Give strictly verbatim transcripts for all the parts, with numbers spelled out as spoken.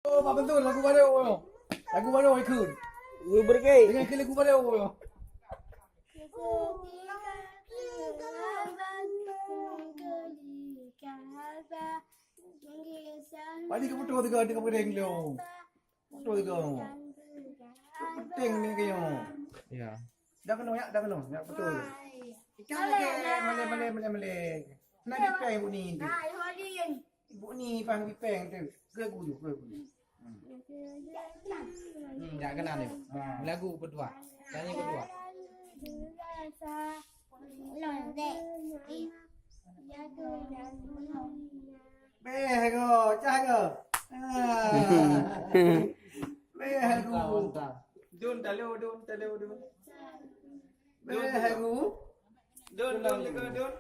Oh, Pak Betul, lagu baru. Lagu baru ikut. Lu berke. Dengan ke lagu baru. Padi ke foto tiga, tiga pering tu. Foto tiga. Penting ni kayaknya. Ya. Dah kena, ya, dah kena. Ya, betul. Ikan lagi, malé, malé, malé, malé. Nak dipeng ibu ni. Ibu ni pang dipeng tu. Ke guru, ke guru. Hmm. Hmm, dah kena ni. Ha. Lagu berdua. Nyanyi berdua. Beh go, cah go. Ah. Beh go. Dun, talo, dun, talo, dun. Beh go. Dun, dun, dun, dun.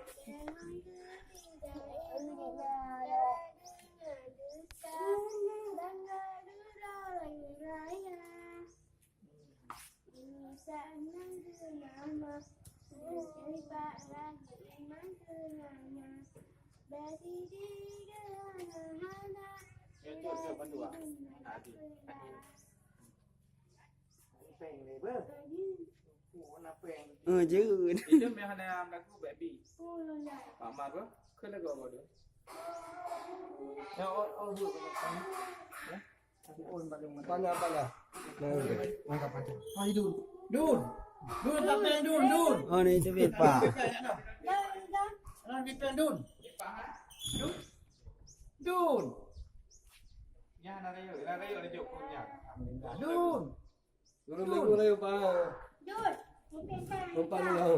Eh, jeuet. Itu meh hana lagu baby. Pak Mar ke? Ke lagu apa tu? Ya, oh, oh, bu. Ya. Pandai, pandai. Nah, udah. Angkat panjang. Ah, itu. Dun. Dun, tak payah Dun, Dun. Oh, ni itu pipa. Dun, Dun. Dun. Dun. Ya, nak rayu, nak rayu ada jok punya. Dun. Dun. Dun. Dun. Lupa ni lah.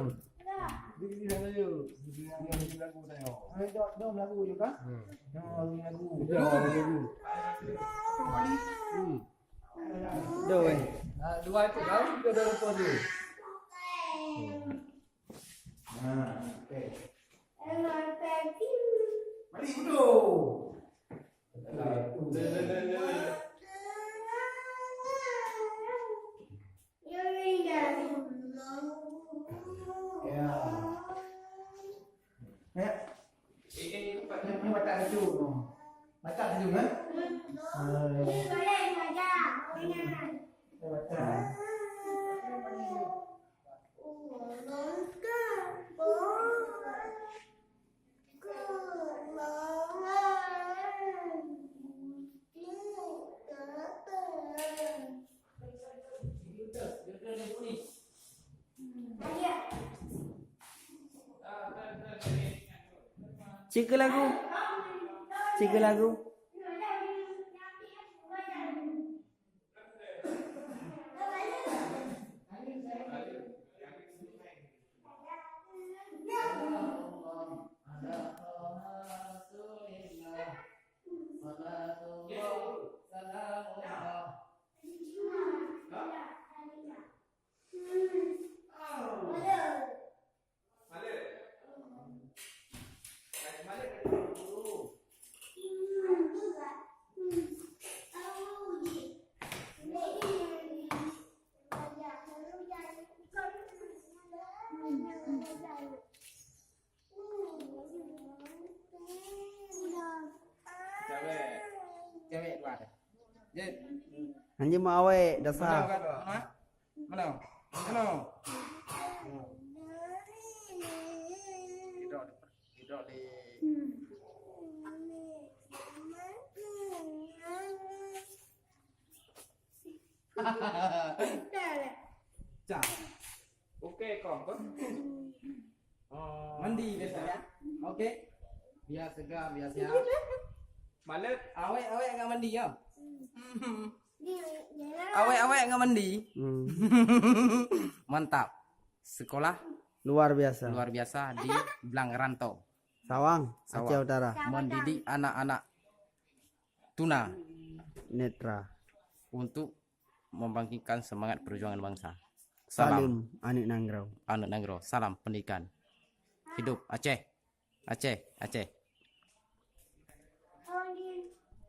Diri sana je. Diri sana je lagu saya. Ada dok dom lagu juga. Hmm. Dom lagu. Dom lagu. Hmm. Dom, eh. Ah, dua itu tahu kita dah lupa tu. Hmm. Ah, okey. Mari dulu. Ya. Ya. Ini, ini baca dulu. Baca dulu, kan? Eh, baca. Cik ke lagu? Cik ke lagu? Cewek. Cewek dua deh. Jin. Anjing mau awet, dasar. Mana? Mana? Mana? Tidak, tidak di. Cah. Oke, kong, kong. Oh, mandi biasa ya. Oke. Biar segar, biar sehat. Malet. Awet-awet nggak mandi ya? Awet-awet nggak mandi. Hmm. Mantap. Sekolah luar biasa. Luar biasa di Blang Rantau. Sawang, Sawang. Aceh Utara. Mendidik anak-anak tuna netra untuk membangkitkan semangat perjuangan bangsa. Salam. Salam aneuk nanggroe. Aneuk nanggroe. Salam pendidikan. Hidup Aceh. Aceh, Aceh.